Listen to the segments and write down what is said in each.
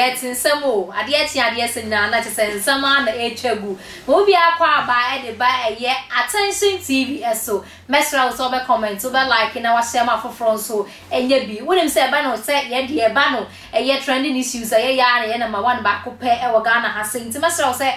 Yɛte nsɛm o, adeɛ kye adeɛ sa nyinaa na kyerɛ sɛ nsɛm ara na ɛretwa gu. Ma wo biara kɔ aba de ba ɛyɛ Attention TV so. Mɛsrɛ wo sɛ wobɛ comment, wobɛ like na wahyɛ ma afoforɔ nso anya bi. Wonim sɛ ɛba no sɛ yɛn deɛ ɛba no ɛyɛ trending issues a yɛyɛ ara na ɛyɛ number one baako pɛ wɔ Ghana ha sei. Nti mɛsrɛ wo sɛ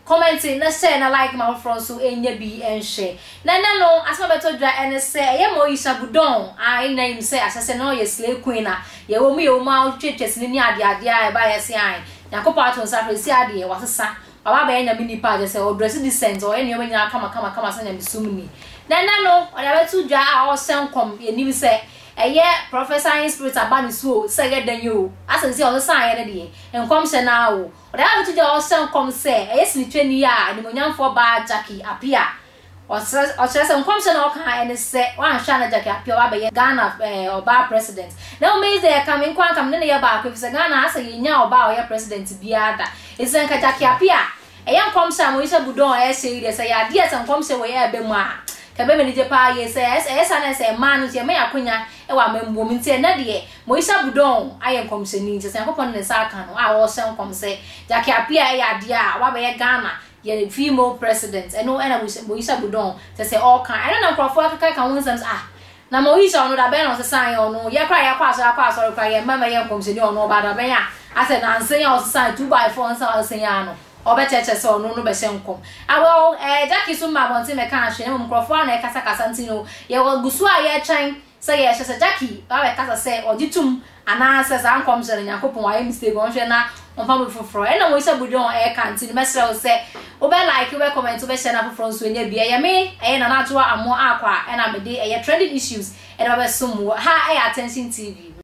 comment na share na like ma afoforɔ nso nya bi nhwɛ. Na ɛnɛ no asɛm a ɛbɛtɔ dwa ne sɛ ɛyɛ Moesha Budon a yɛn nyinaa nim sɛ ahyɛse no ɔyɛ slay queen a yɛwɔ mu yɛwɔ mu a ɔtwitwatwa sini ne adeadeɛ a ɛba yɛse ae Nyankopɔn ato nsa afrɛ seesei adeɛ wasesa waba abɛyɛ Nyame nipa a kyerɛ sɛ ɔdrɛse decent ɔyɛ nneɛma nyinaa kama kama kama sɛ Nyamesom ni. Na ɛnɛ no ɔde abɛto dwa a ɔrehyɛ nkɔm yɛnim sɛ ɛyɛ prophesying spirit aba ne so o sɛ ɛyɛ dɛn o asɛ seesei ɔsesaeɛ no deɛ nkɔmhyɛ no ara o Ɔde abɛto dwa a ɔhyɛ nkɔm sɛ ɛyɛ sinitwani a animuonyamfoɔ baa Jackie Appiah. Ɔkyerɛ ɔkyerɛ sɛ nkɔmhyɛ na ɔka ɛne sɛ wanhwɛ a na Jackie Appiah ɔba abɛyɛ Ghana ɛɛ ɔbaa president. Na mmom eyi deɛ ɛka me nko ara nka me ne no yɛ baako efisɛ Ghana ha sɛ yɛnnya ɔbaa a ɔyɛ president biara da. Enti sɛ nka Jackie Appiah ɛyɛ nkɔmhyɛ a Moesha Budon ɛrehyɛ yi deɛ sɛ ɛyɛ adeɛ a sɛ nkɔmhyɛ wei ɛreba mu a nka ɛbɛyɛ me anigye paa yie. Sɛ ɛyɛ saa na ɛsɛ mmaa no nso yɛma yɛn akonya wɔ amammuo mu. Nti ɛnnɛ deɛ Moesha Budon ayɛ nkɔmhyɛni, kyerɛ sɛ Nyankopɔn de ne nsa aka no a ɔrehyɛ nkɔm sɛ Gyakye Appiah yɛ adeɛ a wabɛyɛ Ghana yɛn female president, ɛno na Moesha Budon kyerɛ sɛ ɔreka. Ɛno na nkurɔfoɔ akeka ho nsɛm sɛ ah, na Moesha ɔno dabɛn na ɔsesaeɛ, ɔno yɛ koraa yɛkɔ asɔre akɔ asɔre koraa yɛn mma mmɛyɛ nkɔmhyɛni, ɔno ɔbaa dabɛn a asɛ nansa yi a ɔsesaeɛ 2x4 nsa a ɔsesa yi ara no ɔbɛkyerɛkyerɛ sɛ ɔno no bɛhyɛ nkɔm. Ah well, eh, Jackie nso mma abɔnten mmɛkaa hwee na mmom nkurɔfoɔ ara na ɛkasakasa nti no yɛwɔ gu so a yɛretwɛn Sɛ yɛhwɛ sɛ Jackie ba bɛkasa sɛ ɔgye tom anaa sɛ saa nkɔmhyɛ no Nyankopɔn wayɛ mistake ɔnhwɛ na ɔmfa biribi foforɔ ɛna Moesha Boduong ɛreka nti no mɛsrɛ wo sɛ wobɛ like wobɛ comment wobɛ share na afoforɔ nso anya bi ɛyɛ me ɛyɛ Nana Adwoa Amoah Akwa ɛna mede ɛyɛ trending issues ɛde ba bɛsom wo ha ɛyɛ Attention TV.